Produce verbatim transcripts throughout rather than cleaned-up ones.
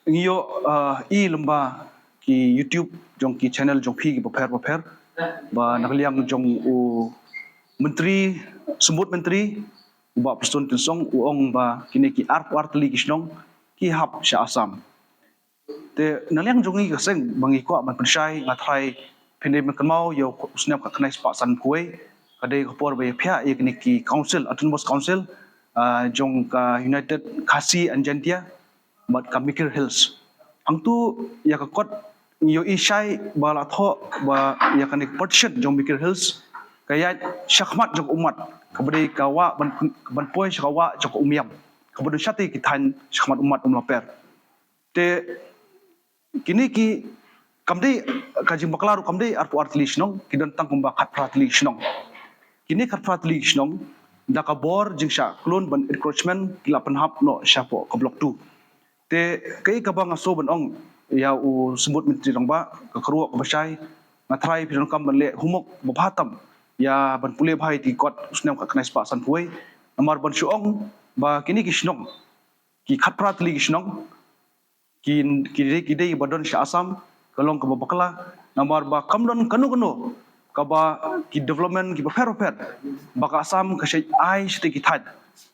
ngi ïoh, ah, i lem bad ki YouTube jong ki channel jong phi ki bapher bapher, ba na ka liang jong u Myntri, Symbud Myntri, u Bah Prestone Tynsong, u ong ba kine ki arphew ar tylli ki shnong ki hap sha Assam. Te na liang jong ngi ka seng ba ngi kwah ban pynshai, nga tharai phin dei ban kynmaw ïa u snem khatkhyndai spah sanphew wei, ka dei ka por ba ïaphiah ïa kine ki council, autonomous council, ah, jong ka United Khasi and Jaintia bad ka Mikir Hills. Hangtu ïa ka kot ngi ïohi shai ba la thoh ba ïa kane ka partition jong Mikir Hills ka ïaid shakhmat jong ka ummat, kaba dei ka wah ban, ban poi sha ka wah jong ka Umiam, kaba don shatei ki thaiñ shakhmat ummat Umlaper. Te kine ki, kam dei, ka jingbakla ruh kam dei arphew ar tylli ki shnong, ki don tang kumba khatphra tylli ki shnong. Kine khatphra tylli ki shnong, da ka bor jingshah klun ban encroachment, ki la pynhap noh shapoh ka Block two. Te kaei kaba nga sngew ban ong ïa u Symbud Myntri Rangbah, ka kyrwoh kaba shai, nga tharai phi donkam ban leh homework ba bha tam ïa ban pule bha ïa ki kot u snem khatkhyndai spah sanphew wei. Namar ban shu ong ba kine ki shnong, ki khatphra tylli ki shnong, ki, ki dei, ki dei ba don sha Assam, ka long kaba bakla. Namar ba kam don kano kano kaba ki development ki bapher bapher ba ka Assam ka shait ai shatei ki thaiñ.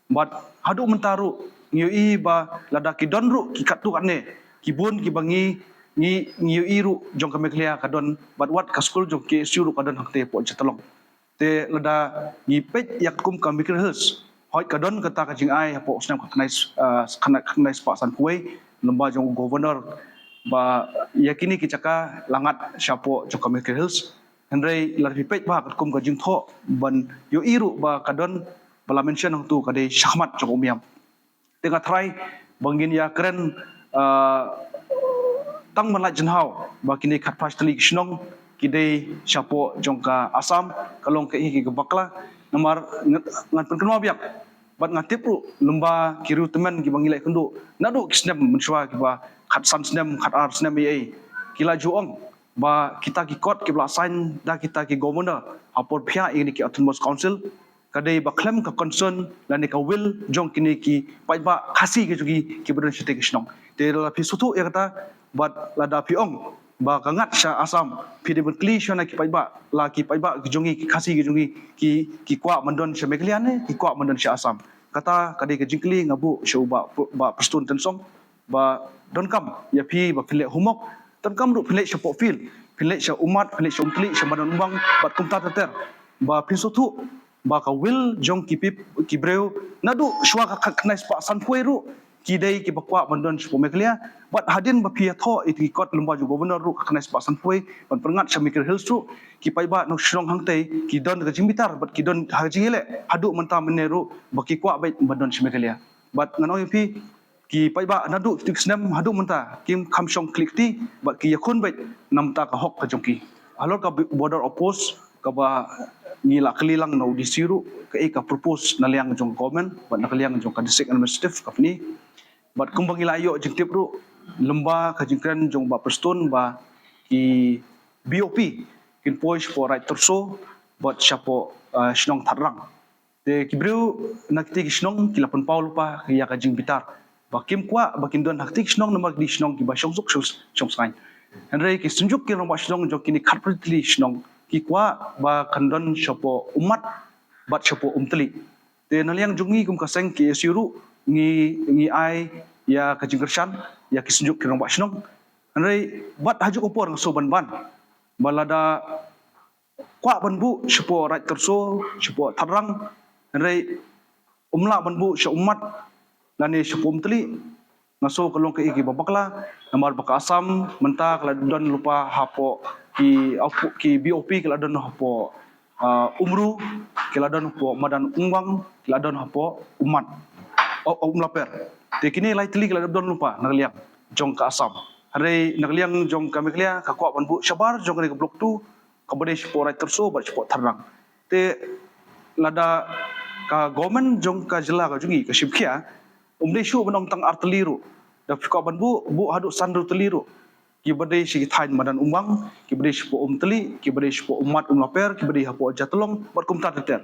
Bad haduh mynta ruh ngi ïohi ba lada ki don ruh ki katto katne, ki bun kiba ngi, ngi, ngi ïohi ruh jong ka Meghalaya ka don, bad wat ka skul jong K S U ruh ka don hangtei hapoh Jatlong. Te lada ngi peit ïa katkum ka Mikir Hills, hooid ka don kata ka jingai hapoh u snem khatkhyndai, ah, khatkhyndai, khatkhyndai spah sanphew wei, lem bad jong u Governor, ba ïa kine ki jaka la ngat shapoh jong ka Mikir Hills. Hynrei lada phi peit bha katkum ka jingthoh ban ïohi ruh ba ka don, ba la mention hangtu ka dei shakhmat jong ka Umiam. Te nga tharai ba ngin ïa kren, ah, tang ban lait jingthaw ba kine khatphra tylli ki shnong ki dei shapoh jong ka Assam, ka long kaei kaei kaba bakla. Namar ngan, ngan pynkynmaw biang, bad nga tip ruh lem bad ki riew tymmen kiba ngi la ïakynduh naduh ki snem mynshuwa, kiba khatsan snem, khatar snem ei ei, ki la ju ong ba kita ki kot kiba la sign da kita ki Governor ha por phiah ïa kine ki Autonomous Council, ka dei ba khlem ka consent lane ka will jong kine ki paidbah Khasi ki jong ngi kiba don shatei ki shnong. Te lada phi sngewthuh ïa kata, bad lada phi ong ba ka ngat sha Assam, phi dei ban kylli shwa na ki paidbah, la ki paidbah ki jong ngi, ki Khasi ki jong ngi, ki, ki kwah ban don sha Meghalaya ne ki kwah ban don sha Assam? Kata ka dei ka jingkylli nga buh sha u Bah, Bah Prestone Tynsong, ba donkam ïa phi ba phin leh homework, donkam ruh phin leit shapoh field, phin leit sha Ummat, phin leit sha Umtylli, sha Madan Umbang, bad kumta ter ter, ba phin sngewthuh ba ka will jong ki pep-, ki briew naduh shuwa ka khatkhyndai spah sanphew wei ruh ki dei kiba kwah ban don shapoh Meghalaya. Bad hadien ba phi ïathoh ïa ki kot lem bad jong u Governor ruh khatkhyndai spah sanphew wei ban pynngat sha Mikir Hills ruh, ki paidbah nongshong shnong hangtei ki don ka jingbitar bad ki don ha ka jingïaleh haduh mynta mynne ruh ba ki kwah beit ban don sha Meghalaya. Bad ngan ong ïa phi, ki paidbah naduh kito ki snem haduh mynta kim kham shong khlieh kti, bad ki ïakhun beit namar ka hok ka jong ki. Halor ka bi-, border outpost kaba ngi la kylli lang na u D C ruh, kaei ka propose na liang jong government bad na ka liang jong ka District Administrative Company. Bad kumba ngi la ïoh jingtip ruh, lem bad ka jingkren jong Bah Prestone ba ki B O P kin poi shapoh Raid Tyrso bad shapoh, ah, shnong Thadrang. Te ki briew na kitei ki shnong ki la pynpaw lypa ïa ka jingbitar ba kim kwah ba kin don ha kitei ki shnong namar ki dei shnong kiba shong suk shong, shong saiñ. Hynrei ki Synjuk ki Rangbah Shnong jong kine khatphra tylli ki shnong ki kwah ba kan don shapoh Ummat bad shapoh Umtylli. Te na liang jong ngi kum ka seng K S U ruh ngi, ngi ai ïa ka jingkyrshan ïa ki Synjuk ki Rangbah Shnong. Hynrei bad ha kajuh ka por nga sngew ban ban ba lada kwah ban buh shapoh Raid Tyrso, shapoh Thadrang, hynrei um lah ban buh sha Ummat lane shapoh Umtylli, nga sngew ka long kaei kaei ba bakla. Namar ba ka Assam mynta ka la don lypa hapoh ki, hapoh ki B O P, ki la don hapoh, ah, Umru, ki la don hapoh Madan Umbang, ki la don hapoh Ummat, oh, oh, Umlaper. Te kine lai tylli ki la don lypa na ka liang jong ka Assam. Hynrei na ka liang jong ka Meghalaya ka kwah ban buh shabar jong kane ka Block two, kaba dei shapoh Raid Tyrso bad shapoh Thadrang. Te lada ka government jong ka jylla ka jong ngi ka shim khia, um dei shuh ban ong tang ar tylli ruh. Da phi kwah ban buh, buh haduh san hynriew tylli ruh, kiba dei sha ki thaiñ Madan Umbang, kiba dei shapoh Umtylli, kiba dei shapoh Ummat Umlaper, kiba dei hapoh Jatlong bad kumta ter ter.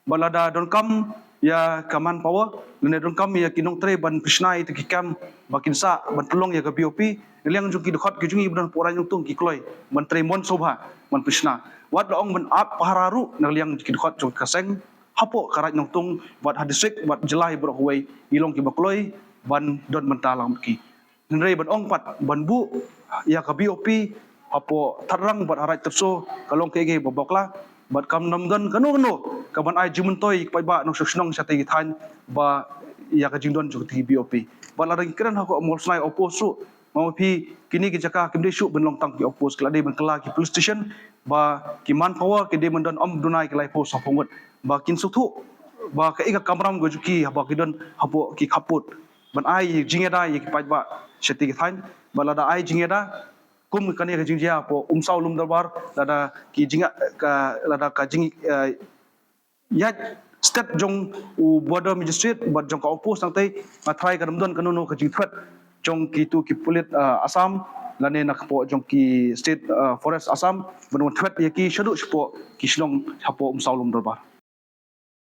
Bad lada donkam ïa ka manpower, lane donkam ïa ki nongtrei ban pynshna ïa ki kam ba kin sah ban pynlong ïa ka B O P. Na liang jong ki dkhot ki jong ngi ba don hapoh Raid Nongtung ki kloi ban trei mon sngewbha ban pynshna. Wat la ong ban ap pahara ruh na liang ki dkhot jong ka seng hapoh ka Raid Nongtung, wat ha district, wat jylla baroh kawei, ngi long kiba kloi ban don bynta lang bad ki. Hynrei ban ong pat ban buh ïa ka B O P hapoh Thadrang bad ha Raid Tyrso ka long kaei kaei ba bakla, bad kam nym don kano kano kaban ai jingmyntoi ïa ki paidbah nongshong shnong shatei ki thaiñ ba ïa ka jingdon jong ka B O P. Bad lada ngi kren ha ka Mawlsnai outpost ruh, ma phi, kine ki jaka kim dei shuh ban long tang ki outpost, ki la dei ban kylla ki police station, ba ki manpower ki dei ban don ym duna ki laiphew sawphew ngut, ba kin sngewthuh ba kaei ka kamram ka jong ki haba ki don hapoh ki khappud ban ai jingïada ïa ki paidbah shatei ki thaiñ. Bad lada ai jingïada kum kane ka jingjia hapoh Umsaw Lumdorbar, lada ki jing ka, lada ka jing, eh, ïaid stet jong u border magistrate bad jong ka outpost nangtei, nga tharai kan ym don kano kano ka jingthwet jong kitu ki pulit, eh, Assam lane na ka pdeng jong ki state, eh, forest Assam ban wan thwet ïa ki shaduh shapoh ki shnong hapoh Umsaw Lumdorbar.